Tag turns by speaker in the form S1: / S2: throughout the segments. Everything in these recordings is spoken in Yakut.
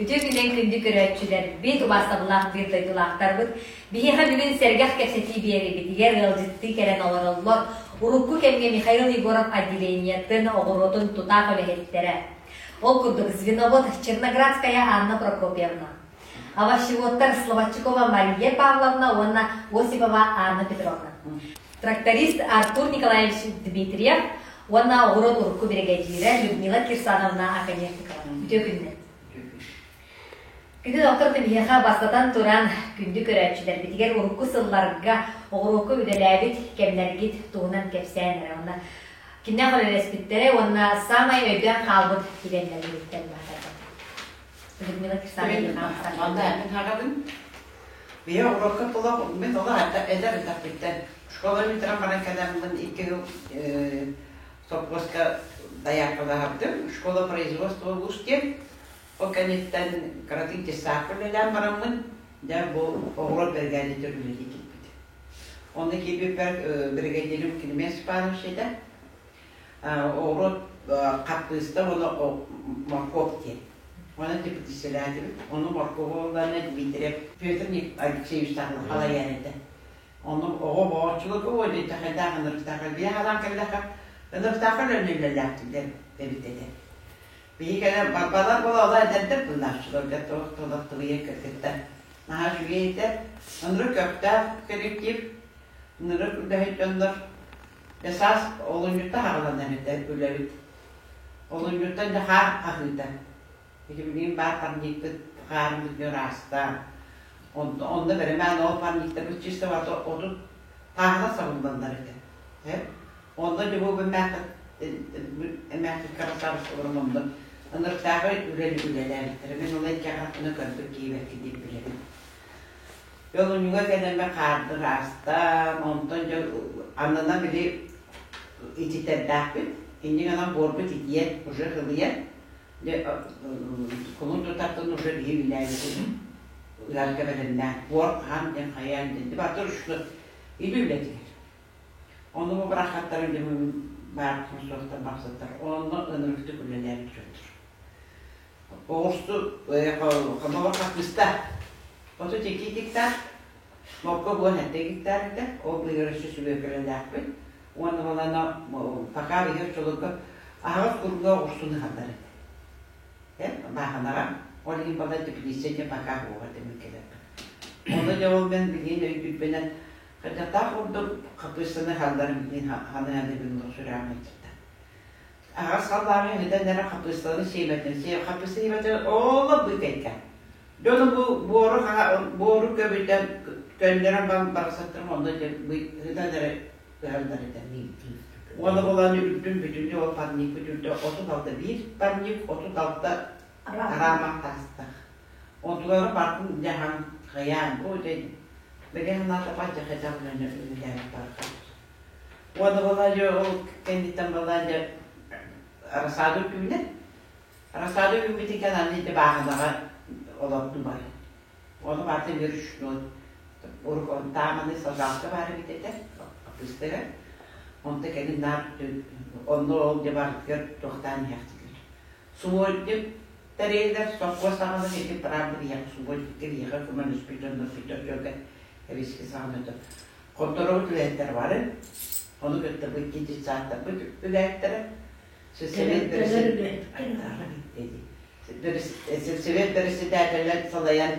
S1: Үтүө күнэн күндү көрөөччүлэрбит, убаастабыллаах биир дойдулаахтарбыт. Биһиэхэ бүгүн сэргэх кэпсэтии биэрибитигэр ыалдьыттыы кэлэн олороллор. Урукку кэмҥэ Михаил Егоров отделениетын оҕуруотун тутаах үлэһиттэрэ. Ол курдук звеновод Черноградская Анна Прокопьевна, овощеводтар Слободчикова Мария Павловна уонна Осипова Анна Петровна, тракторист Артур Николаевич Дмитриев уонна оҕуруот урукку биригэдьиирэ Людмила Кирсановна Оконешникова. Үтүө күннэр. Күндү доктор биһиэхэ бастатан туран күндү көрөөччүлэрбитигэр урукку сылларга оҕуруокка үлэлээбит кэмнэргит туһунан кэпсээн эрэ уонна кимнээх үлэлэспиттэрэ уонна саамай өйдөөн хаалбыт түгэннэргититтэн баһаарда. Людмила Кирсановна.
S2: Манна мин хаҕабын. Биһи оҕуруокка тула мин олох эдэр эрдэхпиттэн школа бүтэрэн баран кэлэммин икки сыл сопхуоска дайааккалаһабытым. Школа производства улуус диэн. Ол кэнниттэн кыратык детсадка үлэлээн бараммын, дьэ бу оҕуруот биригээдэтигэр үлэлии киирбитим. Онно киирбиппэр биригэдьиирим Климент Степанович этэ. Оҕуруот хаппыыста уонна моркуоп диэн. Онон председатель, ону моркуобу ылларна Дмитриев Петр Алексеевич халайар этэ. Ону оҕо бооччулук уолуйдахайдаах ынырыктаах биэ халаан кэллэххэ ынырыктаахха үлэлээхтилэр эбит этэ. Биһи кэлэн барбалар буола ола эдэрдэр былааччыларга туох толох тылыйа кыргыттар. Наһаа үчүгэй этэ. Ынырык көхтөөх коллектив, ынырык үлэһит дьоннор. Дьэ саас олунньуттан аҕаланар этэ үлэбит. Олунньуттан дьэ хаар хаһыыта. Ити билигин баар парникпыт хаарбыт ыраастаан. Онно бэрэмээн ол парниктарбыт чисто отут тааһынан сабыллаллар этэ. Онно дьэ бу эмээххит красавица онно ынырыктааҕы үлэни үлэлээбиттэрэ. Мин ол икки көрбүт киибэкки диэн билэбин. Олунньуга кэлэммэ хаарды ыраастаан, онтон дьэ аннынан били ититэрдээхпит. Инньэ гынан буорбут итийэн, уже ылыйан, дьэ кулун тутартан уже биһи үлэлээбитин ыарга бэлэмнээн, буор хаһан диэн хайаан диэн барыта ручной или үлэтигэр. Ону бу барахаттарын дьэ баар суохтар барсаттар. Онно ынырыктык үлэлээбит дьоннор. Оҕурсу хомоҕор хаппыста. Оту икки гектар, мокко буон этте гектар этэ. Ол быыһыгар өссө сүбүөкүлэлээхпит. Уонна балана пока биһи оччолорго аһаҕас курга оҕурсуну ыһаллар этэ. Э, бааһынаҕа. Ол иһин бала теплица диэн пока уоҕа тэмин кэлэрбит. Ону дьэ ол мен билигин өйдүүрбүнэн хайдахтаах курдук хаппыыстаны ыһалларын билигин ханыһан бин сүрэҕим ыйдырда. Аҕас халлааҥҥа ыһытан эрэ хаппыыстаны сиэмэтин хаппыыста сиэмэтин олох быыкайка. Дьону бу буору буору көбүтэн көннөрөн баран барахсаттарым онно ыһытан эрэ ыһаллар этэ. Уонна булан үрдүн бүтүннүү ол парникпыт үрдэ 36 1 парник 36 араамах таастаах. Онтулара бартын дьаһан хайаан бу дьэ бэгэ санаата дьахайдаах үлэни үлэлээбит барахсан. Уонна балаадьа ол кэнниттэн балаадьа рассада үүнэ. Рассада үүммүтүн кэннэ аны ити бааһынаҕа олордум бары. Ону барыта вручную. Урут тааманы сажалка баар эбит этэ, хаппыыстара. Онто кэлин наар онно ол дьэ барытыгар туохтаан иһэхтилэр. Субботник тэрийэллэр, сопхуос саҕана ити правда биһиэхэ субботникка биһиэхэ көмөлөспүт дьоннор бүтэр эбиски саҕана Хотторобут үлэһиттэр бары, ону кытта бу икки детсадтарбыт үлэһиттэрэ, сельсовет председателэ салайан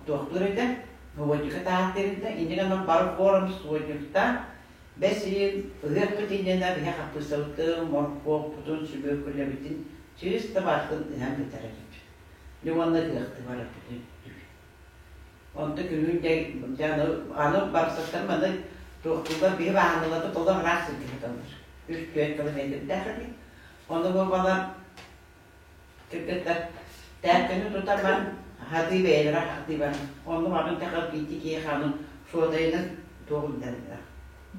S2: туохтуур этэ, субботника таһааттыыр этэ, инньэ гынан бары форум субботниктаах бэс ыйын ыһыахпыт иннинэ биһи хаппыыстабытын, моркуоппутун, сүбүөкүлэбитин чыыс табаартын ыһан бүтэрэр этибит. Дьэ уонна ыһыахтыы барарбыт Онто күнүн дьэ аны аны барсаттар маны туохтуулар биһи бааһыналарбыт олох ыраах сиргэ сыталлар. Үс-түөрт километрдээх эбит. Ону бу балар кыргыттар тээпкэни тутан баран хатыы бэйэлэрэ хатыы баран онну баран тэхэр биити киһи хаанын суотайынан туох үллэрдэ.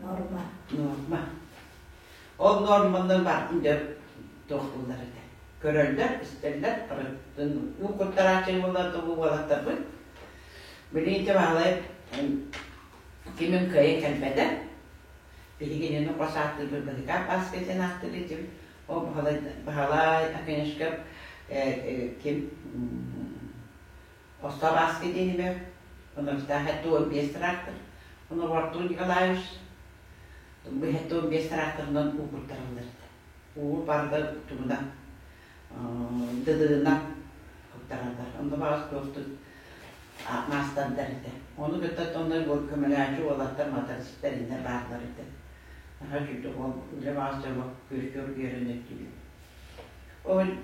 S3: Норма.
S2: Норма. Ол норманан бартын дьэ туохтууллар этэ. Көрөллөр, истэллэр, барытын уу куттарааччы буолар да уолаттарбыт. Билигин ити Баһылай кимин кыайан кэлбэтэ. Биһиги кинини хос ааттыырбыт Быһыкаап Бааска диэн ааттыыр этибит. Ол Баһылай, Баһылай Акинешка Ким Остабаски диэн имэ Онорстаах 75 трактор. Ону Артур Николаевич 75 тракторынан уукуттараллар этэ. Уу барда тугунан дыдыынан куттараллар. Онно баҕас туохтун маастардар этэ. Ону кытта онно көмөлөөчү уолаттар мотористар иннэ бааллар этэ. Наһаа үчүгэй ол үлэ баҕас дьоло күөстүү оргуйарын өттүбүт.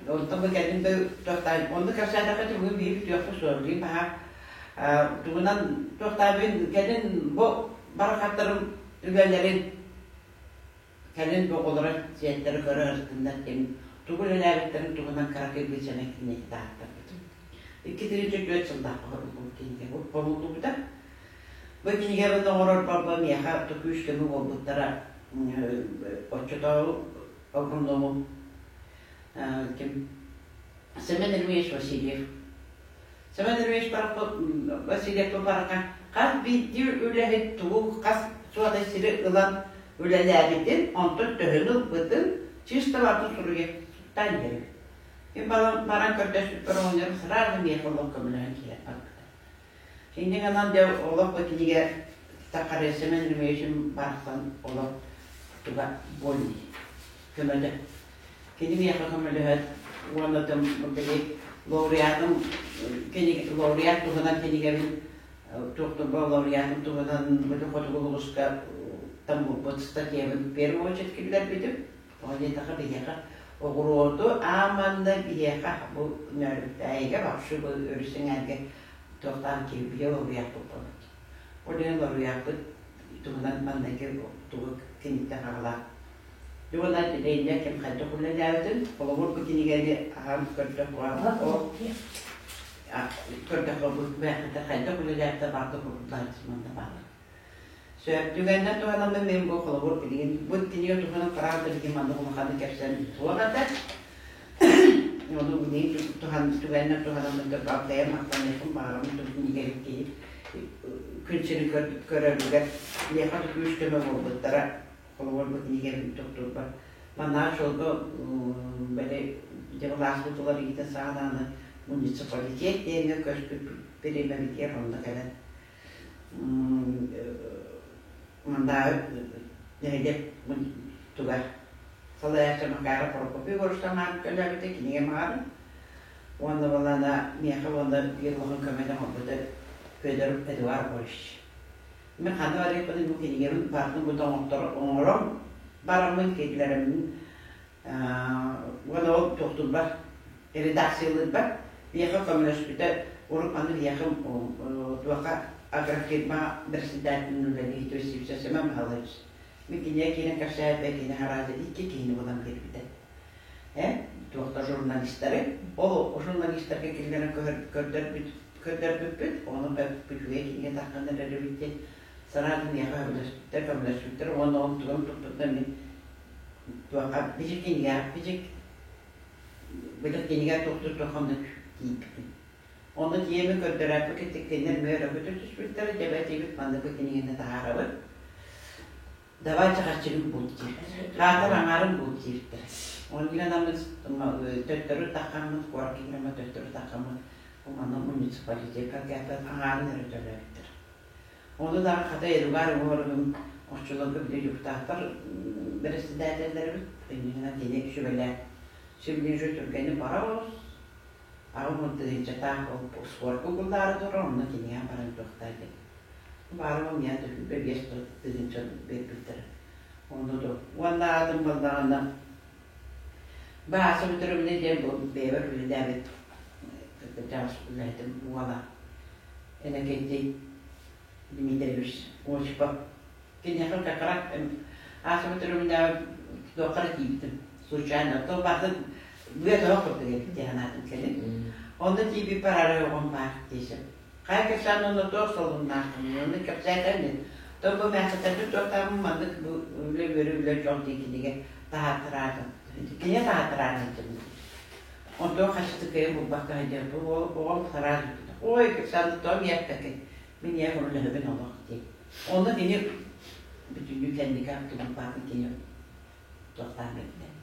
S2: Онтон бу кэлин да туохтаан онно кэпсээтэххэ түгүн биир бүтүөхпүт суох билигин баһаа тугунан туохтаабын кэлин бу барахаттарым үлэлэрин кэлин бу оҕолоро сиэттэрэ көрө сырыттыннар диэн тугу үлэлээбиттэрин туһунан кыракый быычанай кинигэ таһааттарбытым. 234 сыллаах оһоруллубут кинигэ хомуллубута. Бу кинигэбин оҥорорбор миэхэ күүс-көмө буолбуттара оччотооҕу агрономум ким Семен Ильич Васильев. Семен Ильич Васильев барака хас биирдии үлэһит тугу хас суодай сири ылан үлэлээбитин, онтон төһөнү ылбытын чисто барытын суруйа суттаан иһэрим. Ким баран көрдөспүппэр оҕонньорум сразу миэхэ олох көмөлөһөн киирэн барбыта. Инньэ гынан дьэ олох бу кинигэ Тахария Семен Ильич барахсан олох туга больный көмөтө. Кини миэхэ көмөлөһөр уонна били лауреатым лауреат туһунан кинигэбин туохтурба лауреатым туһунан били хотугу улууска там булбут статьябын в первую очередь киллэрбитим. Тоҕо диэтэххэ биһиэхэ оҕуруоту ааманна биһиэхэ бу Нөөрүктээйигэ вообще бу өрүс эҥээргэ туохтаах киһи биһиэ лауреаппыт буолбут. Ол иһин лауреаппыт туһунан маннайгы тугу киниттэн аҕалаах. Уонна Леня ким хайдах үлэлээбитин, холобур бу кинигэни аһан көрдөххө, ол көрдөххө бу бэйэххитэ хайдах үлэлээбитэ барыта курдук манна баалар. Сөп түгэннэн туһанаммын мин бу холобур билигин бу кинигэ туһунан правда билигин маннык улаханнык кэпсээн туох этэ. Ону билигин туһан түгэннэн туһанаммын бэйэм махтаныахпын баҕарабын бу кинигэ киһи күн сирин көрөрүгэр миэхэ да күүс көмө буолбуттара холобур бу кинигэбин туттурбар манаа суолга били дьыбылааспыт уларыйыыта саҕалааны муниципалитет диэҥҥэ көспүт бириэмэбитигэр онно кэлэн Мандааһы нэһилиэк туга салайааччы Макаров Прокопий Егорович көлөөбүтэ кинигэ маҕарын уонна балана миэхэ уонна биир улахан көмөнү оҥорбута Федор Эдуардович. Мин ханна барыахпыный бу кинигэбин барытын бу оҥорон бараммын киллэрэммин Уонна ол туохтуурбар, редакциялыырбар миэхэ көмөлөспүтэ. Урут маны биһиэхэ туохха агрофирма председателин үлэлии Сивцев Семен Михайлович. Мин кинигэ киирэн кэпсээбиппэр кини арааза икки киһини булан биэрбитэ. Э, туохта журналистары. Ол журналистарга киллэрэн көрдөрбүт, көрдөрбүппүт. Ону үчүгэй кинигэ таххан эрэр эбит диэн сразу миэхэ көмөлөспүттэр, көмөлөспүттэр. Уонна ол тугум туппутунан мин Туохха бичик кинигэ бичик былыр кинигэ туохтуур туохханнык тиийбитим. Онно тиийэммин көрдөрөөппүт кинилэр мөөрө көтө түспүттэр, дьэ бэтиибит маннык бу кинигэни таһаарабыт. Давай чахаччыгын булт диэбиттэр. Хаатар аҥаарын булт диэбиттэр. Оннуган аммыт төттөрү таххаммыт, куоракка киирэммит төттөрү таххаммыт, манна муниципалитекка кээппэт аҥаарын эрэ төлөөбүттэр. Ону даҕаны хата Эдуард Егоровым оччолорго били дьокутааттар бэрэссэдээтэллэрибит иннинэн кини сүбэлээн сибилигин түргэнник бара оҕус 80 тыһыынчатаах ол спорка угуллаары турар онно кинигэ баран туохтаа диэн баарым миэхэ төһүүбэ 5 тыһыынча биэрбиттэрэ онно да уонна аатым буоллаҕына Бааса Петровна диэн бу бэйэбэр үлэлээбит кырдьаҕас үлэһитим уола Иннокентий Дмитриевич Осипов. Киниэхэ как раз Аса Петровнаҕа туохха эрэ тиийбитим случайно. То барытын быа тоһох курдук эбит дии санаатым кэлин. Онно тиийбиппэр арай оҕом баар диэсим. Хайа кэпсээн онно туох солуннааххыный? Онно кэпсээтэ ини. То бу мээхэтэрбит туохтаахпын маннык бу үлэ үөрэ үлэ дьон дии кинигэ таһааттараатын. Кинигэ таһааттараатын Онтон хаччыты кыайан булбакка сылдьар бу оҕом сараас ой кэпсээн тоом ийэппэккин мин ийэм үлэһэбин олох дии. Онно кини бүтүннүү кэнники тугун кини туохтаан биэрдэ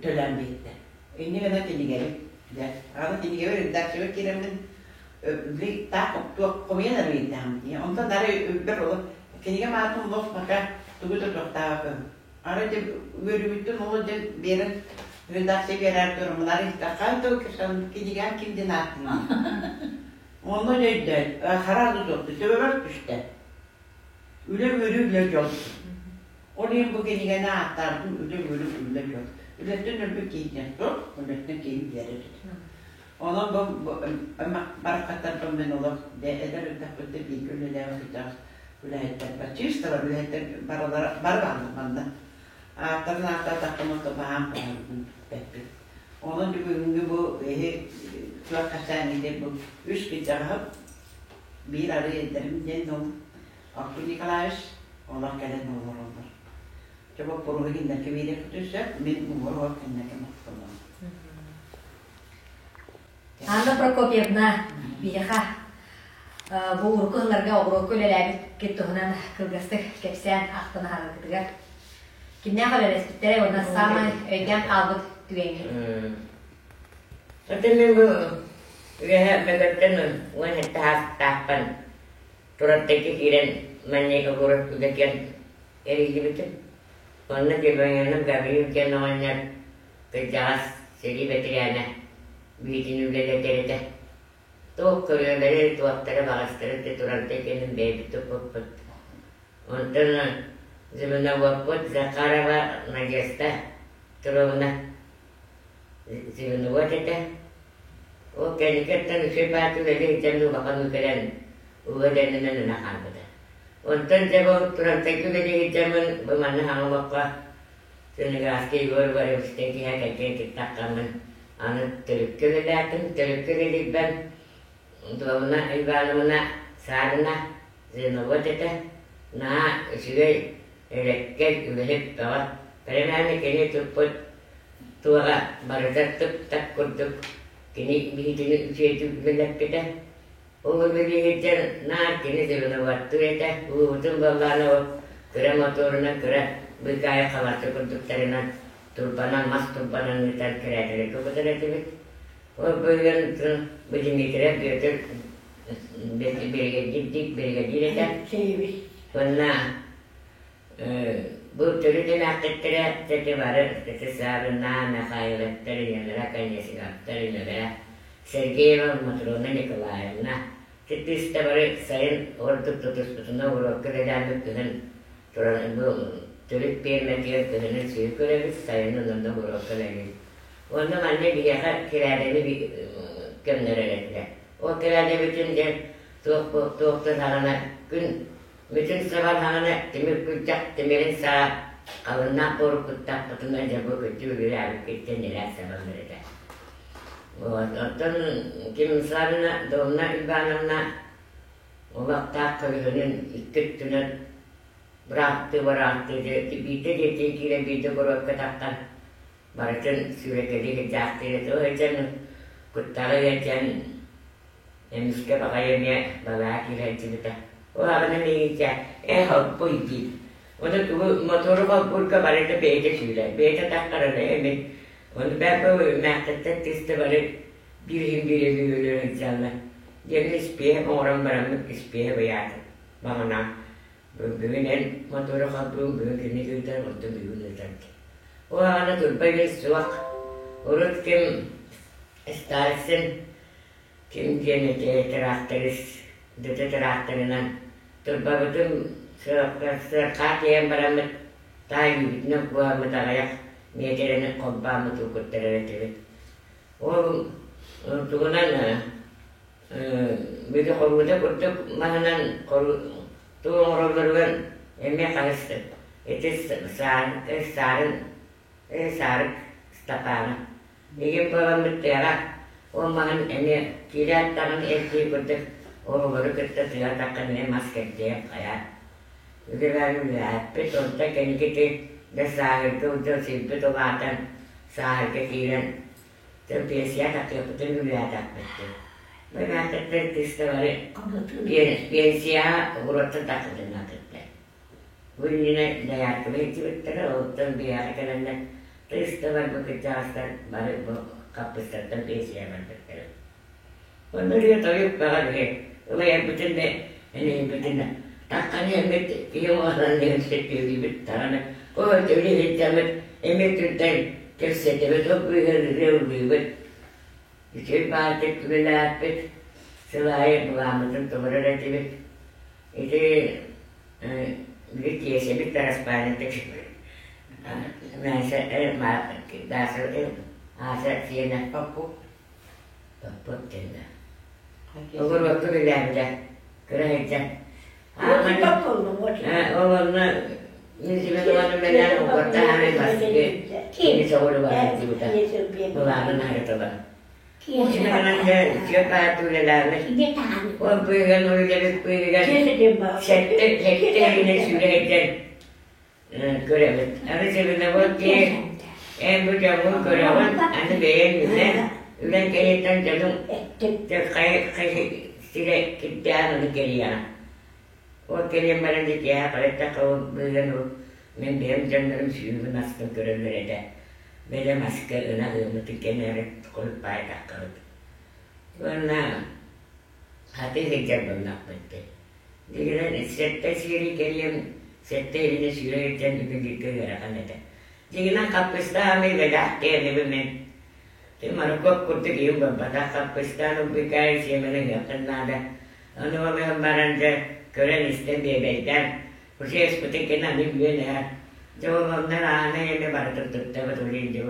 S2: төлөөн биэрдэ. Инньэ гынан кинигэбин, дьэ, аны кинигэбэр редакцияҕа киирэммин били таах туох хомуйан эрэ дии. Онтон арай үрбэр олох кинигэм аатын олох пока тугу да туохтаабаппын. Арай дьэ үөрүүбүттэн олох дьэ биэрэн редакция биэрээр туруммун арай хай тыл кинигэм ким диэн ааттанар. Онно дьэ өйдөөн хара да суохту төбөбөр түстэ. Үлэ үөрүү үлэ дьол. Ол иһин бу кинигэни ааттаабытым үлэ үөрүү үлэ дьол. Үлэттэн өлбүт киһи суох, үлэттэн киһи биэрэр. Онон бу бараххаттарбын мин олох эдэр эрдэхпиттэн бииргэ үлэлээбит сылдьаҕас үлэһиттэр чыысталар үлэһиттэр барылара бары бааллар манна. Ааттарын ааттаатахпына баһаам баһаам бүппэппин. Онон бүгүҥҥү бу эһи туох кэпсээҥҥитин бу үс кырдьаҕаһым биир арыы эдэрим диэн ол Аркун Николаевич олох кэлэн олороллор. Чэ боппуруоһу кинилэргэ биэриэхпитин сөп, мин уҥуор кинилэргэ махтанабын.
S1: Анна Прокопьевна биһиэхэ бу урукку сылларга оҕуруокка үлэлээбиккит туһунан кылгастык кэпсээн ахтан аһараргытыгар кимнээх үлэлэспиттэрэ уонна саамай өйдөөн хаалбыт түгэҥҥит?
S3: Ити мин бу үөһэ Мөкөттөн 17 саастаахпын Тураттайга киирэн манньыга куорат үлэтигэр эриллибитим. Онно Дебоянов Гаврил диэн оҕонньор кырдьаҕас сэрии бэтэрээнэ биитин үлэлэтэр этэ. Туох көрүөлэри, туохтары баҕастары да Турантай кэннин бэйэбит туппуппут. Онтон звеноводпут Захарова Надежда Петровна звеновод этэ. Ол кэнникиттэн үчүгэй бааты үлэлии сылдьан улахан кэлэн уга дэннэнэн ына хаалбыта. Онтон дьэ бу Турантайга үлэлии сылдьаммын бу манна хаҥа олоххо Сенегалскай Егор Егоровичтан киһи кэргэн кыттаххаммын аны төрүккэ үлэлээтим. Төрүккэ үлэлиирбэр Дуомна Ивановна Саарына звеновод этэ. Наһаа үчүгэй, элэккэй, үлэһит бөҕө. Пряманы кини туппут туоҕа барыта тып-тап курдук кини биһигини үчүгэйдик үлэлэппитэ. Ол үлэлиирдэр наар кини звеноводтуур этэ. Уубутун буоллаҕына ол кыра мотуорунан кыра быыкаайы халарты курдуктарынан турбанан мас турбанан ыытан кэрээтэлэргэ кутар этибит. Ол быыһыгар бу Дмитрий Бүөтүр биригэдьиир биригэдьиир этэ. Уонна бу төрүт эмээххиттэрэ тэти бары Сарына, Михайловтар ийэлэрэ, Конесиковтар ийэлэрэ, Сергеева Матрона Николаевна кыттыыста бары сайын ордук тутуспутуна уруокка үлэлээммит кыһын туран бу төрүт пиэрмэтигэр кыһынын сүөһү көрөбүт, сайынын онно уруокка үлэлиибит. Уонна манна биһиэхэ кирээдэни көмнөрөр этилэр. Ол кирээдэбитин дьэ туох туох да саҕана күн бүтүн сабар хаҕана тимир күрдьэх тимирин саа халыннаах буоруккуттаахпытына дьэ бу күрдьү үлэлээбиккиттэн ирээт сабаллар этэ. Вот. Оттон Ким Славина, Домна Ивановна олохтоох көлөһүнүн икки өттүнэн бырааттыы-бырааттыы биирдэ дьиэтин киирэн биирдэ куруокка таххан барытын сүүрэкэлии сылдьаахтыыр этэ. Ол сылдьан куттаҕы сылдьан эмискэ баҕайы эмиэ балаа киирэ сылдьыбыта. Ол аҕына миигин ээ холбуй диир. Ону тугу мотору холбуурга барыта бэйэтэ сүүрэр, бэйэтэ таххарана эмин. Ону бэйэ мээхтиттэн тыста бары биир иһин биир өлүү сылдьаллар. Диэн испиэһэ оҥорон бараммыт испиэһэ быйаатым. Баҕана бүгүн эн мотору холбуун, бүгүн кини ыытар, онтон бүгүн ыытар. Ол аҕана турба үөс суох. Урут ким Сталин ким диэн этэ тыраахтарыс дыты тыраахтарынан турбабытын сыархаа тиэйэн бараммыт таай үүтүнэн куһаммыт аҕыйах миэтэрэни холбооммут уукуттарар этибит. Ол тугунан били хоруута курдук маһынан туу оҥороллоругар эмиэ хаһыс ити саарын саарык Степана Миигин буоламмыт тыаҕа ол маһын эмиэ киирээт даҕаны эрдии курдук оҕолору кытта тыа таххан эмиэ мас кэрдийэн хайаан үлэлээн үлэлээппит онтон кэнникити да сааһырга удьуор сирбит улаатан сааһырга киирэн пенсия тахсыахпытын үлэлээтэхпит Бэбээтэттэр кыыста бары пенсияҕа уруоттан тахсытыннатыттар. Бу иннинэ дояркабын илдьибиттэрэ, оттон биһиэхэ кэлэннэр Тыста барбыт кырдьаҕастар бары бу хаппыстартан пенсияҕа барбыттара. Онно ырыа тойук баҕар үһү, ылайарбытын да, энэйбитин да, таххан иһэммит киһи оҥорон иһэн сөттүөлүүбүт даҕаны, оо төбү иһиттэбит, эмиэ түрдэн кэпсэтэбит, ол быыһыгар ырыа ыллыыбыт. Үчүгэй баардык үлэлээппит, сыл аайы былааммытын толорор этибит. Ити били Киэсэбит араспаанньата Дааса сиэнэ Поппут диэнэ. Оҕуруокка үлэлээбитэ кыра сылдьан. Ол онно мин Семен Ивановналаах угуттаһаамай бастакы кини соҕуруга сылдьыбыта. Былаанын аһарытыла. Симэнэн дьэ үчүгэй баайы үлэлээбит. Ол быыһыгар үлэлээбит быыһыгар сэттэ сэттэ иһинэн сүүрэ сылдьан көрөбүт. Аны Семеновод дии эн бу дьоҥҥун көрөҕүн, аны бэйэҥ үлэн, үлэн кэнниттэн дьонуҥ хайа сирэ кирдээн ону кэрийэҕин. Ол кэлэн баран дьиэҕэ көрөттөххө ол быыһан ол мин бэйэм дьоннорум сүүрүгүн астын көрөллөр этэ. Бэлэм аска ынах ыаммытын кэннигэр хойуппаайдаххыбыт. Уонна хатыы сылдьар буоллахпыт дии. Дьиҥинэн сэттэ сиэри кэриэм сэттэ илини сүүрэ сылдьан үлэлииргэ ыарахан этэ. Дьиҥинэн хаппыстаан үлэлээх киһибин мин. Моркуоп курдук ийэм барбатах хаппыстаан ылбыкаайы сиэмэни ыһыаххын наада. Ону ол ыһан баран дьэ көрөн-истэн биэбэйдээн уже ыспытын кэннэ аны үөн эһэ. Дьэ ол онно аана эмэ барытын туттабыт улин дьэ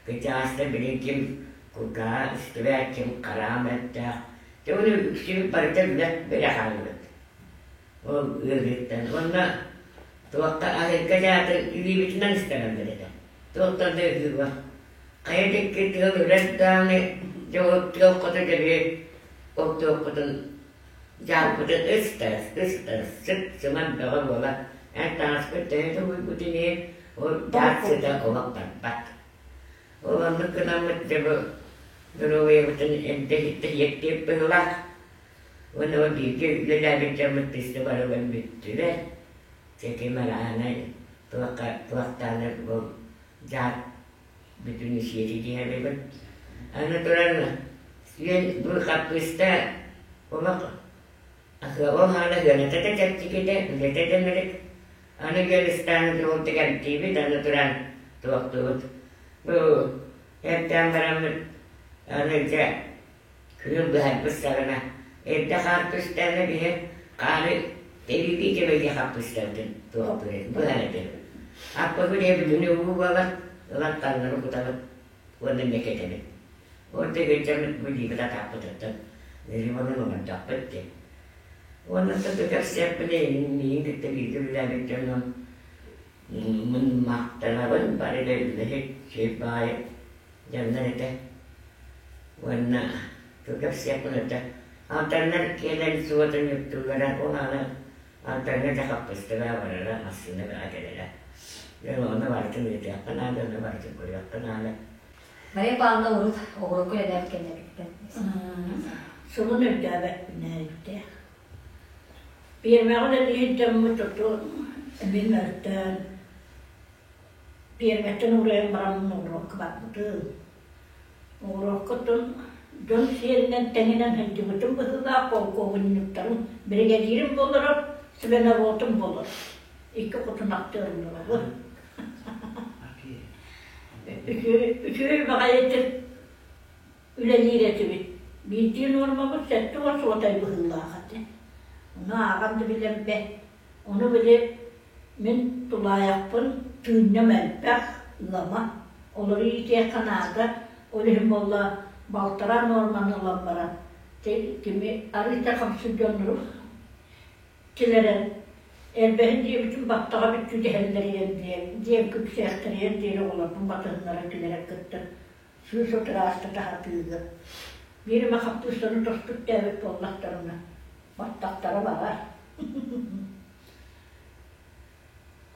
S3: кычаастар били ким кулгааҕа истибэт, ким хараам эттээх. Дьэ ону үксүбүт барыта үлэ бэрэ хаалбыт. Ол ыарыыттан. Уонна туохха аһыыкка дьаатын илиибитинэн истэрэллэр этэ. Туохтан да ыһыыга. Хайа диэки тыал үрэр даҕаны, дьэ ол тыал хоту дьэби ол туохпутун дьааппытын ыстарыс, ыстарыс, сыт-сыман бөҕө буола эн таҥаспыт төһө да уйбутун иһин ол дьаат сыта олох барбат. Ол оннук гынаммыт дьэ бу доруобуйабытын эрдэ иһиттэ иэктиэп быһыылаах. Уонна ол бииргэ үлэлээбит дьоммут тыста барыларын бүттүлэр. Сэтим арааһынай туохха туохтаанар бу дьаат бүтүн сиэри диэбиппин. Аны туран үөн бу хаппыыста олох ол хаана ыаната да чэпчэкитэ, үлэтэ да мэлик. Аны үөн ыстааны ол тигэмтиибит, аны туран туохтуубут. Бу эмтээн бараммыт аны дьэ күнүн быһарбыт саҕана эрдэ хаар түстэҕинэ биһи хаары тэбиибии тэбэлии хаппыстарбытын туохтуур быһар этим. Аппабын эбитини уу буолан ылан таҥнары кутабыт уонна мэкэтэбит. Ол дэгирдьэммит билиибит атааппытыттан риманын оҥордохпут дии. Уонна кэпсиэхпин миигин кытта бииргэ үлэлээбит дьонум мин махтанабын бары да үлэһит сир баайы дьоннор этэ уонна кэпсиэхпин этэ алтаннар киэлэн суотун үктүүллэрэ ол аана алтаҥҥа да хаппыстыга барара массыына бөҕө кэлэрэ дьэ ону барытын ыытыахха наада ону барытын көрүөххэ наада
S1: Мария Павловна урут оҕуруокка үлэлээбит кэмнэргиттэн
S4: Сылын өйдөөбөппүн эбиттээх. Пиэрмэҕэ үлэлиир дьоммут оту эмиэ мөлтөөн Пиэрмэттэн уурайан бараммын оҕуруокка барбытым. Оҕуруокка оттон дьон сиэринэн тэҥинэн сылдьыбытым быһыылаах, полковунньуктарым биригэдьиирим буолара, звеноводум буолар. Икки кутунахтыыр олоробун. Үчүгэй, үчүгэй баҕайытык үлэлиир этибит. Биирдии нуормабыт 70 суотай быһыылаах этэ. Ону ааҕан да билэрбэт. Ону били мин тулаайахпын, тыынньам элбэх, ыама, олору иитиэххэ наада, ол иһин буолла балтараа нуорманы ылан баран, кими арыый да хамсыыр дьоннору килэрэн, эрбэһин диэбитим баттаҕа бүттүү дэһэллэрийэн диэн, диэн күпсээхтэрийэн диэри оҕолорбун батыһыннара килэрэн кытта сыыс отураастата сатыыгын. Биир эмэ хаппыыстаны тосту үктээбит буоллахтарына, баттахтара баар.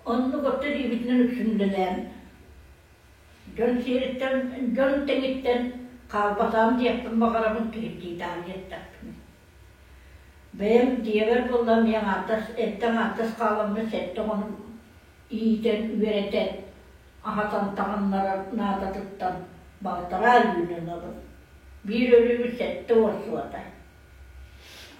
S4: Оннук отто илиибитинэн үксүн үлэлээн, дьон сиэриттэн, дьон тэҥиттэн хаалбатаҕым диэхпин баҕарабын, киһиргиитэҕим диэттэхпинэ. Бэйэм дьиэбэр буолла эмиэ аҥаардас, эрдэ аҥаардас хааламмын сэттэ оҕону иитэн, үөрэтэн. Аһатан таҥыннарар наадатыттан балтараа өлүүнү ылабын. Биир өлүүбүт 70 суотай.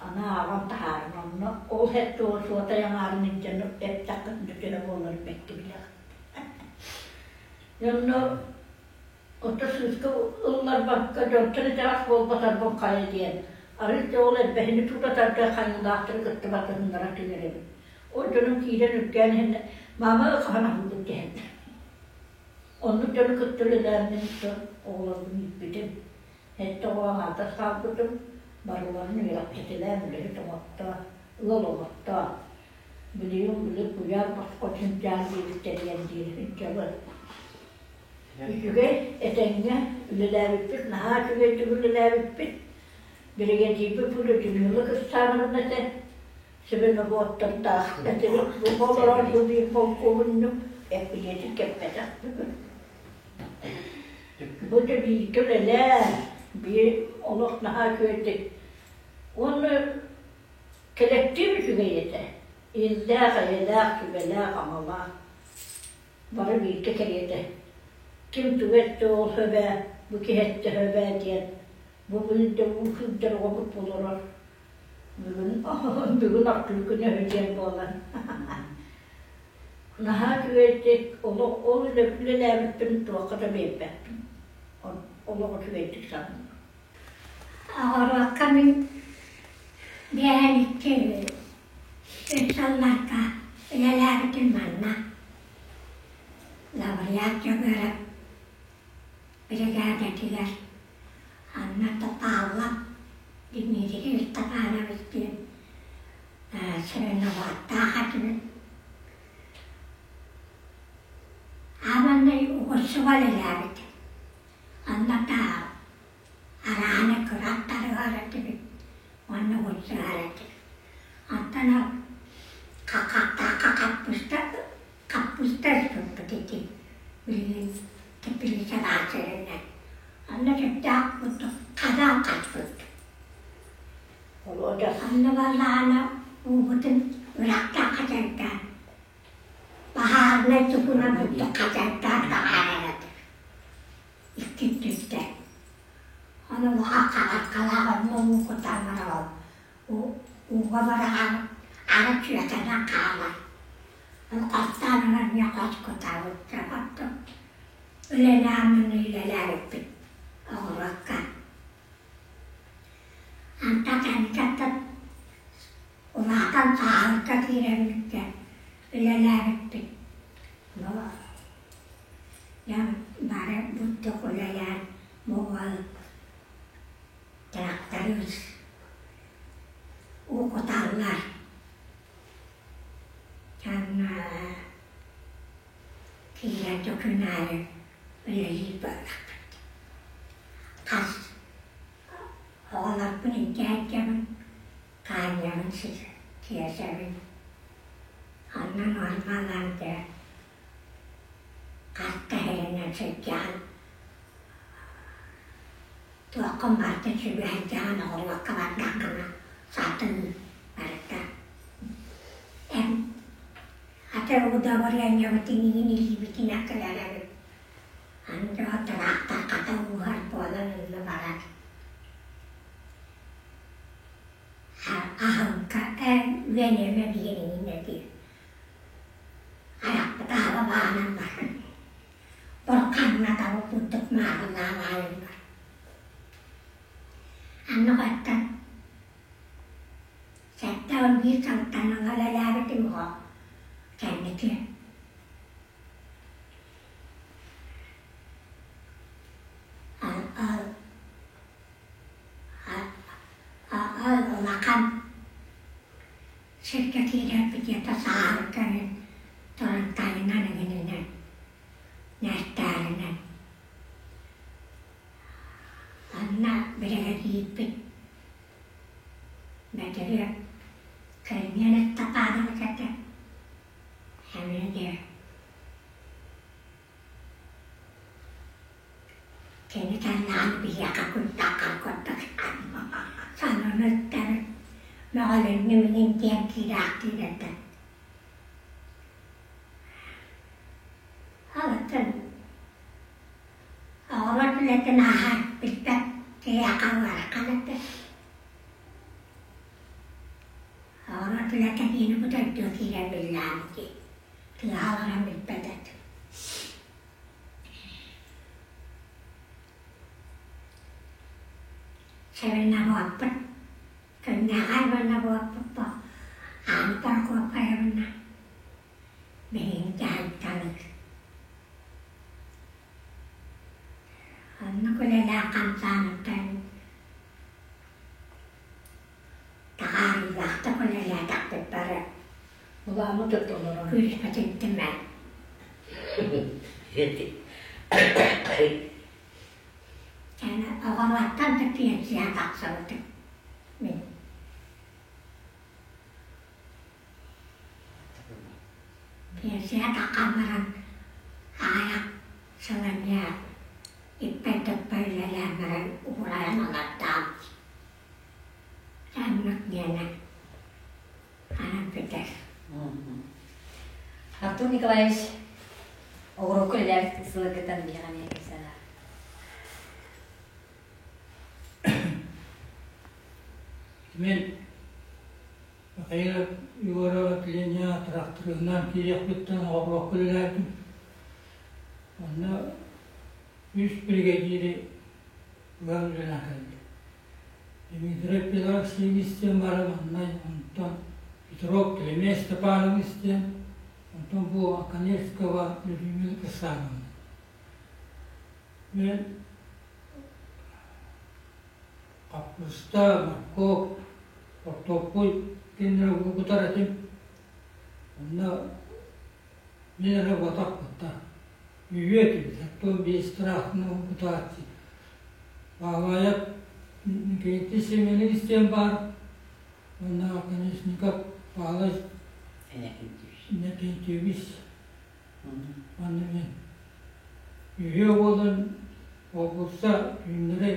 S4: Аны ааҕан таһааран онно ол 70 суотай аҥаарын илдьэн эптэххитинэ төһө буоларын бэккэ билэҕит. Онно Ото сыыска ылларбакка дьонтон итэҕэс буолбатарбын хайа диэн, арыый да ол эрбэһини тута тардар хайыылаахтары кытта батыһыннара түһэрэбин. Ол дьонум киирэн үргээн иһэннэр, «Маама хаһан аһыыбыт» дэһэллэр. Оннук дьону кытта үлэлээммин оҕолорбун ииппитим. Сэттэ оҕо аҥаардас хаалбытым, барыларын үөрэхтэтилээн үлэһит оҥоттоон, ыал оҥоттоон. Билигин били куйаар босхо сынчаан диэбиттэригэр диэри сылдьабын. Үчүгэй, этэҥҥэ үлэлээбиппит, наһаа үчүгэйдик үлэлээбиппит. Биригэдьиирбит бу Людмила Кырсановна этэ, свиноводтардаах этибит. Бу олорор бу биир полковунньук эппилиэтин кэппэтэх бүгүн. Бу да бииргэ үлэлээн, биир олох наһаа үчүгэйдик. Уонна кэлэктиип үчүгэй этэ. Иллээх, эйэлээх, сүбэлээх-амалаах. Бары бииргэ кэриэтэ ким тугу эттэ ол сөбөө, бу киһи эттэ сөбөө диэн бу билдэ уу сүүрдэр оҕобут олорор. Бүгүн бүгүн артыыр күнэ үһү диэн буолан. Наһаа үчүгэйдик олох ол үлэлээбиппин туохха да биэрбэппин. Олох үчүгэйдик саныыбын.
S5: Оҕуруокка мин биэһэн икки үс сылларга үлэлээбитим манна. Лавриат Дьөгүөрэп биригээдэтигэр Анна Павлов Дмитрий Степанович диэн свиноводтаах этибит. Ааманнай угуссуга үлэлээбитим. Анна Арааһына кыра аттарыгар этибит уонна угуттарар этибит. Онтон ол хахаттаахха хаппыыста хаппыыста ыспыппыт ити билигин теплица баар сиринэн. Онно сүрдээх курдук хадаан хаспыт. Онно буоллаҕына уубутун үрэхтэн хачайдаан баһаарынай тугунан курдук хачайдаан таһаарар этибит. Икки түстэ. Ону улахан хаҕаркалаах онно уу кутан баран ууга быраҕан аны сүөкэнэн хаалар. Ону хастаан ылан эмиэ хос кутабыт оттон үлэлээммин үлэлээбиппит оҕуруокка. Антон кэнникэттэн улаатан сааһырга киирэммит үлэлээбиппит. Бары бурдук үлэлээн моҕол тракторист уу куталлар киирэн күн аайы үлэлиир буоллахпыт. Хас оҕолорбун илдьэ сылдьабын, хаанньабын киэсэбин. Онно нуормалаан дьэ Хатта иһэринэн сылдьаҕын, туоххун барытын сүбэһирдэҕин, оҕуруокка бардаххына сатыы барыта. Эн аты удобрениебытын иин илиибитинэн кэлэрэбит. Аны дьоһо тыраахтар хата ууһар буолан онно барар. Аһылка үөн эмэ биэриҥин этиир. Айахпыт аһара баанан баран, бурханна таба курдук маарылаан аайыллар. Аннык оттон 71 сылтан ыла үлэлээбитим оҕо кэнники улахан Сиргэ киирэрбит ийэтэ сааһыргарын турантайынан эҥининэн, нээстээринэн. Онно биригэдьиирбит Бэдьэриэп Кэлмиэн Ыстапаанабыс этэ. Эмиэ диэ Кини санаан биһиэхэ куттаххар курдук сонуну ыттар, мөҕүлүннүм иҥин диэн киирээхтиир этэ. Ол оттон үлэтин ааһар билбэт киһиэхэ ыарахан этэ. Оҕуруот үлэтэ диэни бу дойдуга киирэн биллэҕим дии. Тыаҕа олорон билбэт этим. Сэрэнэ буолбут, күннээҕэр уонна буолбут бу Аан Прокопьевна биһигини дьаһайталыыр. Оннук үлэлээх хамсааныттан таһаарыылаахтык үлэлээтэхпит бары.
S4: Былааммыт ортолоро.
S5: Күүспүтүн түмэн. Оҕолортон да пенсия тахсыбытым мин. Пенсия таххан баран аҕыйах сыл эмиэ иппэй-туппай үлэлээн баран уурайан олордоом. Оннук диэнэ анан бүтэр.
S1: Артур Николаевич, оҕуруокка үлэлээбит сылгытан биһиэхэ эмиэ кэпсээн
S6: Мин Михаил Егоров отделение тырахтырыынан киириэхпиттэн оҕуруокка үлэлээбитим. Онно үс биригэдьиири ыал үлэлээн кэллим. Дмитрий Петрович истэн баран онно онтон Петров Климент Степанович диэн, онтон бу Оконецкого Людмила Касановна. Мен хаппыста, моркуоп, хортуоппуй кинилэри угутар этим. Онно мин эрэ буотахпыттан. Үһүө этибит, оттон биэс тыраахтаны угутааччы. Баалаайап Никита Семенович диэн баар, уонна Оконешников Павел Иннокентьевич. Уонна мин үһүө буолан облуста түүннэри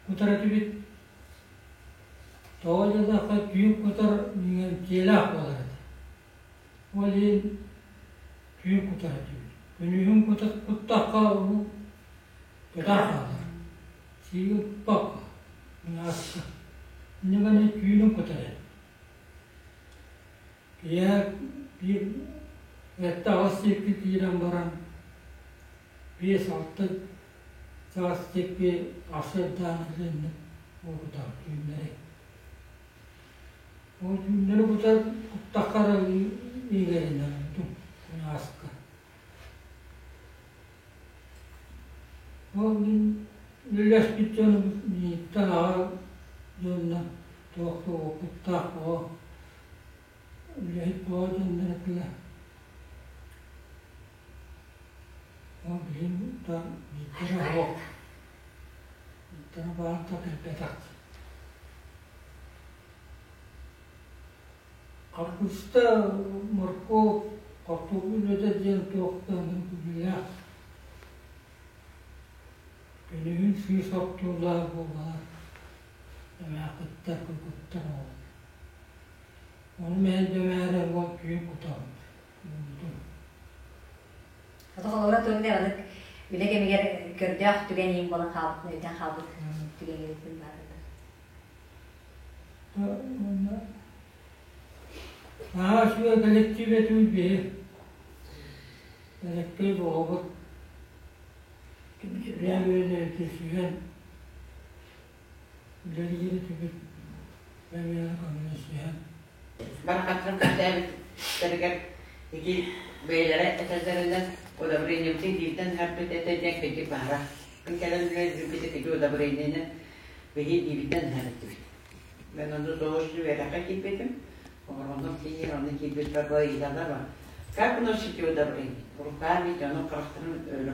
S6: кутар этибит. Тоҕо диэтэххэ түүн кутар иҥэмтиэлээх буолар этэ. Ол иһин түүн кутар этибит. Күнүһүн куттахха уу кытаах хаалар. Сииги укпакка, мунааска. Инньэ гынан түүнүн кутар этим. Киэһэ биир сэттэ-аҕыс диэки киирэн баран 5-6 чаас диэки арсыардаан илиэннэ уокутаҕа түүннэри. Ол түүннэри кутар куттахха эрэ иигэринэр кунааска. Ол мин үлэлэспит дьонум миигиттэн аҕа дьонно туох да уопуттаах оҕо үлэһит оҕо дьоннор этилэр. Ол билим да биирдэрэ суох. Биирдэрэ баар да кэлбэтэх. Хаппыыста, моркуоп, хортуоппуй үлэтэ диэн туох да күлүүлээх. Күнүһүн сыыс оттуулаах буоллаҕа эмээххиттэр, кыргыттар оҕолор. Ону мэһэйдэмээри уол түүн кутабыт.
S1: Ото холобура тугун анык үлэ кэмигэр көрдөөх түгэн иин буолан хаалбытын өйдөөн хаалбыт түгэҥҥитин баарыта.
S6: Наһаа үчүгэй кэлэктиип этибит биһи. Элэккэй буолабыт. Бэйэ-бэйэлэрин түсүһэн үлэлиир этибит. Бэйэ-бэйэни көмөлөсүһэн.
S2: Барахаттарын кэпсээбиттэригэр ити бэйэлэрэ этэллэринэн удобрениебытын бииртэн ыһарбыт этэ диэн кырдьык баара. Мин кэлэн үлэлиирбит ити удобрениенэн биһи бииртэн ыһар этибит. Мен ону заочно үөрэххэ киирбитим. Оҕолорум тиийэн онно киирбиппэр ыйыталлар ба как носите удобрение? Руками, дьону харахтарын өлө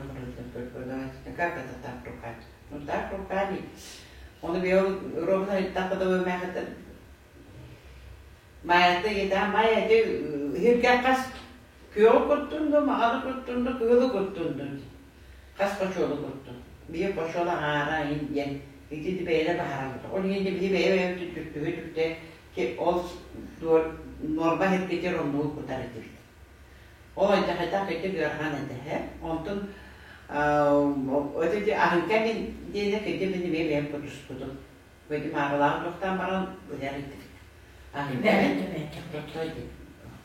S2: көрдөрдө. Как это так руками? Ну так руками. Оны быйыл ровно ыйыттахха да мээхэтэн Майата ыйытаа Майа ити иһиргэ хас күөҕү куттун ду, маҕаны куттун ду, кыһылы куттун ду хас хочуолу куттун. Биһи хочуол аҥаара иһин диэн ити бэйэлэр баһараллар. Ол иһин биһи бэйэ-бэйэбитин түптүһү-түптэ ол нуорма иһиргитигэр оннугу кутар этибит. Ол алдьархайдаах кырдьык ыарахан этэ. Онтон Өтө аһыҥка мин диэни кырдьык мин эмиэ бэйэм кутуспутум. Бэйдим ааралаах туохтаан баран ыһар этибит. Аһыҥка мин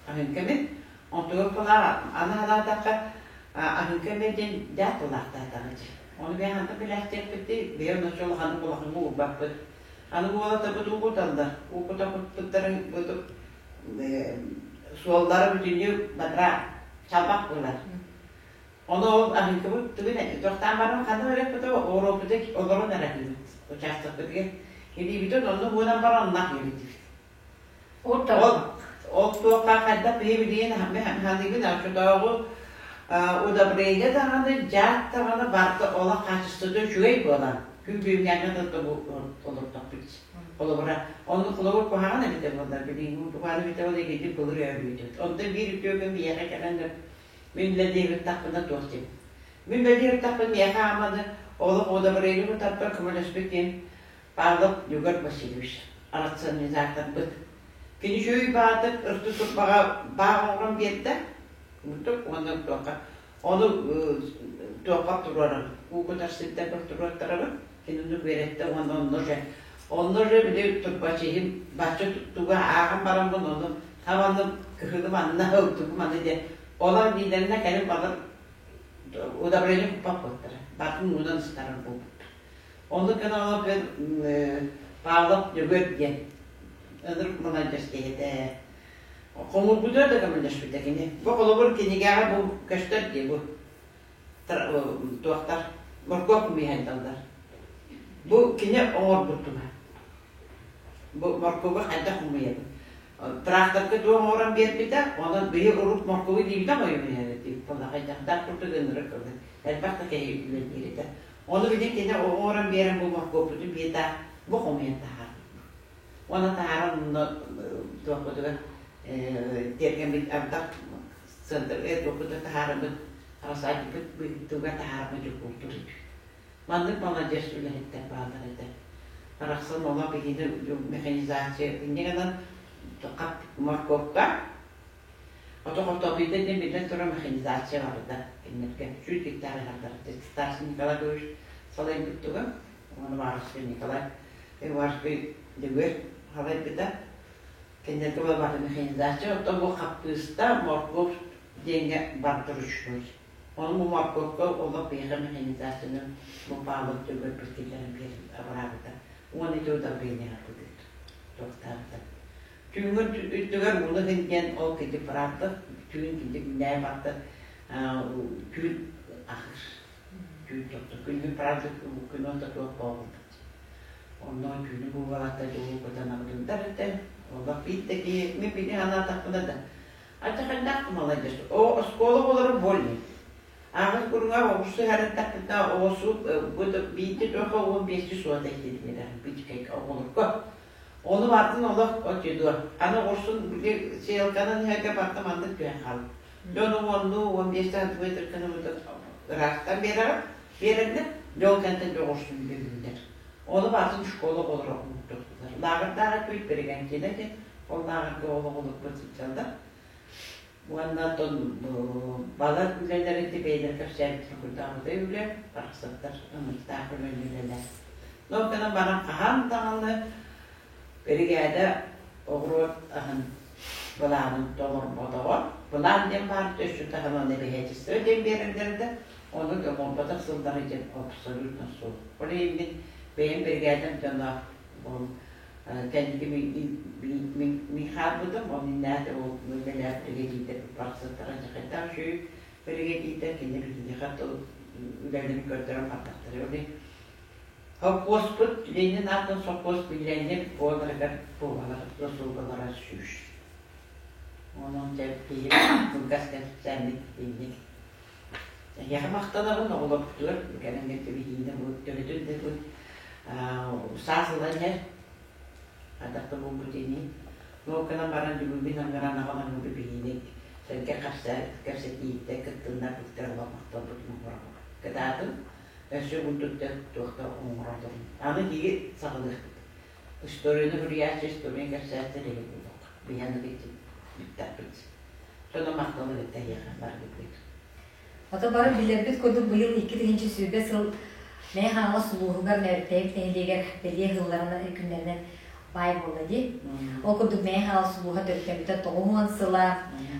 S2: аһыҥка мин онтугар кулаа аны санаатахха аһыҥка мин диэн дьаат тыллаахтаатаҕа дии. Ону бэйэ хантан билээхтиэхпитий, бэйэ онноччу улаханнык улахаҥҥа уурбаппыт. Аны уолаттарбыт уу куталлар. Уу кутаппыттарын суоллара бүтүннүү батыра чалбах буолар. Ону ол аһыыкыбыт тугун тохтоон баран ханна барыахпыт оруоппуту олорон эрэ аһыыбыт учаастакпытыгар. Илиибитин онно буолан баран онно аһыыбыт.
S4: Ол
S2: Ол туохха хайдах биһи билигин ханыыбын оччотооҕу удобрение даҕаны, дьаат даҕаны барыта олох хаачыстыбата үчүгэй буолан күн бүгүҥҥээҥҥэ да олордохпут. Холобура, онно холобур куһаҕан эбитэ буоллар, билиҥҥи куһаҕан эбитэ буоллар эгидик былыр өйөөбүтүт. Онтон биир үтүө күн биһиэхэ кэлэн мин үлэлиэбиттахпына туох диэн. Мин үлэлиэбиттахпын миэхэ ааманы олох удобрение тутарбар көмөлөспүт диэн Павлов Егор Васильевич рационализаторбыт. Кини үчүгэй баатык ырты турбаҕа баах оҥорон биэрдэ. Уонна туохха ону туохха туруорабыт, уу кутар сирдэрбэр туруортарабыт. Кини оннук үөрэттэ уонна онно уже онно уже били турбачиһым бачча туга ааҕан бараммын ону хабанным кыһыны манна ылтыгым маны диэн олор диилэринэ кэлин балар удобрение куппаппыттара батын уунан ыстарар буолбуттар. Ону гына Павлов Дьөгүөр диэн ынырык маладьыас киһи этэ. Хомуурбутугар да көмөлөспүтэ кини. Бу холобур кинигэҕэ бу көстөр дии бу туохтар моркуоп миһайдаллар. Бу кини оҥорбуттуга. Бу моркуобу хайдах хомуйабыт? Тракторга туох оҥорон биэрбитэ, онон биһи урут моркуобу диибитэ хойумуйабыт дии. Хайдахтаах курдук ынырык элбэх да киһи үлэлиир этэ. Ону билин кини оҥорон биэрэн бу моркуоппутун биэтэ бу хомуйан таһаарбыт. Уонна таһааран онно туохпутугар тиэргэммит ардах центрга туохпутугар таһаарабыт рассадникпыт быытыгар таһаарабыт дьокуолтур үтү. Маннык маладьыас үлэһиттэр бааллар этэ. Барахсан олох биһиги механизация инньэ гынан моркуопка Ото хортуоппуйда диэн биллэн турар механизация барда кинилэргэ. Сүүс гектар ыһаллар. Старший Николай Григорьевич салайбыт туга, уонна Варскай Николай Иванович Дегүр салайбыта. Кинилэргэ бары механизация, оттон бу хаппыыста, моркуоп диэҥҥэ барда ручной. Ону бу моркуопка олох биһиэхэ механизацияны бу Павлов Дегүр киллэрэн биэрэн абыраабыта. Уонна ити удобрениеҕа быдыыр туохтаабыта. Түүҥҥү өттүгэр ууну гын диэн ол киһи правда түүн киһи күннээн барда түүн ахыр түүн тохто күнү правда күн онто туох буолбут онно түүнү буулалатта дьулуу кутанабытындар этэ олох биир да киһи мин били санаатахпына да ачаханнаах маладьыс о оскуола оҕолоро больный аҕыс куруҥа оҕус сыһарыттахпытына оҕусу биирдэ туохха 15 суота киирбитэ бичкэйгэ оҕолорго Ону бартын олох отчуйдуо. Аны оҕурсун били сеялканан иһэргэ барта маннык түһэн хаалбыт. Дьону уоннуу, 15 сантиметр гына ыраахтан биэрэҕин, биэрэннэр, дьол кэнтэн дьоҕурсун билиннэр. Ону бартын школа оҕолоро оҥортохтулар. Лааҕырдаах этбит Бригантина диэн, ол лааҕырга ол оҕолорбут сылдьаллар. Уонна оттон балар үлэлэрин бэйэлэрэ кэпсээбиттэрин курдаабытай үлэ, барахсаттар ынырыктаах үлэни үлэлээн. Ол гынан баран хаһан даҕаны биригээдэ оҕуруот аһын былаанын толорботоҕо. Былаан диэн баар өссө таһынан эбэһээчистибэ диэн биэрэллэр да, ону оҥорботох сыллара диэн абсолютно суох. Ол иһин мин бэйэм биригээдэм дьоно ол кэнники мин хаалбытым, ол иннээх ол үлэлээх биригэдьиирдэр барахсаттара дьахайдаах үчүгэй биригэдьиирдэр кини биһиэхэ үлэлэрин көрдөрөн бардахтара. Ол Сопхуоспут Ленин аатын сопхуос миллионер буоларыгар буолалар заслугалара сүүс. Онон дьэ киһи кылгас кэпсээммит итинник. Эһиэхэ махтанабын оҕолорбутугар кэлэн биһиини бу төрөтүн да бу саас ылан иһэр хайдах да буолбут ини. Нуоканан баран бүгүҥҥү аҥаран аҕалан биһиини сэргэ кэпсэтииттэ кыттыннарбыттар олох махталбытын оҥоробут. Кытаатын Өссө курдук да туох да оҥороллорун. Аны биһиги саҕалыахпыт. Историяны суруйааччы, история кэпсээччи эһиги буолуох. Биһи аны бүттэхпит. Дьоно махталы кытта эһиэхэ баргытыыр.
S1: Ото бары билэрбит курдук быйыл 2020 сыл Мэҥэ Хаҥалас улууһугар Нөөрүктээйик нэһилиэгэр бэлиэ ыһылларынан күннэринэн баай буолла дии. Ол курдук Мэҥэ Хаҥалас улууһа төрүттэммитэ 90 сыла,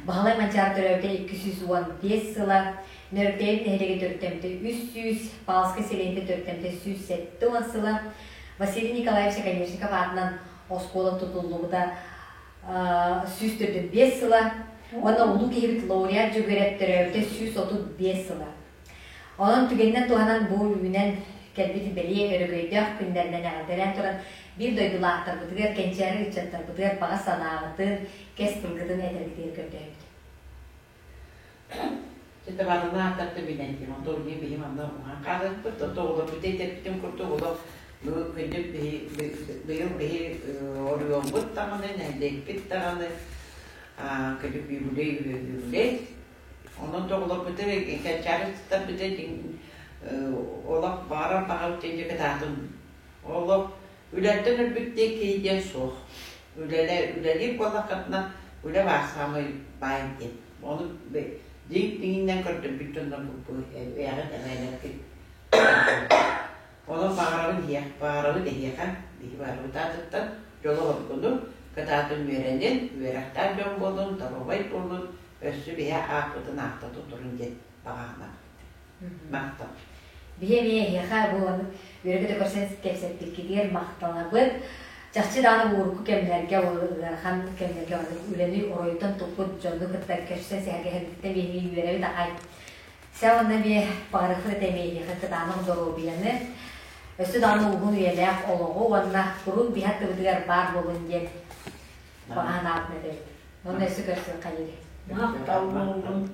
S1: Баһылай Манчаары төрөөбүтэ 215 сыла, Нөөрүктээйик нэһилиэгэ төрүттэммитэ 300, Павловскай сэлиэнньэтэ төрүттэммитэ 170 сыла, Василий Николаевич Оконешников аатынан оскуола тутуллубута 145 сыла уонна улуу киһибит лауреат Дьөгүөрэп төрөөбүтэ 135 сыла. Онон түгэнинэн туһанан бу үүнэн кэлбит бэлиэ өрөгөйдөөх күннэринэн эҕэрдэлээн туран биир дойдулаахтарбытыгар, кэнчээри ыччаттарбытыгар баҕа санааҕытын, кэс тылгытын этэргитигэр көрдөһөбүт.
S2: Дьэ барыны ааттарда билэн диэн, онто билигин биһи манна уһаан хаалыахпыт, онто олорбут этэрбитин курдук олох күндү биһи быйыл биһи оройуоммут даҕаны, нэһилиэкпит даҕаны күндү юбилей юбилей. Онон тоҕолорбутун кэнчээри ыччаттарбытын олох баҕарар баҕабыт диэн кытаатын олох үлэттэн өлбүт диэн киһи диэн суох. Үлэлэ үлэлиир буоллаххытына үлэ баар саамай баай диэн. Ону дьиҥ дьиҥинэн көрдөрбүт дьоннор бу эҕин эбээлэргит. Онон баҕарабын иһиэх, баҕарабын эһиэхэ, биһи барыбыт аатыттан дьолу оргуну, кытаатын үөрэнин, үөрэхтээх дьон буолун, доруобай буолун, өссө биһи ааппытын аахта тутурун диэн баҕаҕына. Махтал.
S1: Биһи эмиэ эһиэхэ бу үөрэ-көтө көрсөн кэпсэппиккитигэр махтанабыт. Чахчы даҕаны урукку кэмнэргэ, ыарахан кэмнэргэ үлэни оройуттан туппут дьону кытта көрсөн сэһэргэһэрбиттэн биһиги үөрэбит аҕай. Сэ уонна эмиэ баҕарыахпыт этэ эмиэ эһиэхэ кытаанах доруобуйаны, өссө даҕаны уһун үйэлээх олоҕу уонна куруук биһи аттыбытыгар баар буолун диэн баҕа санаабытын этэбит. Уонна өссө көрсүөххэ диэри.
S4: Махтал буоллун.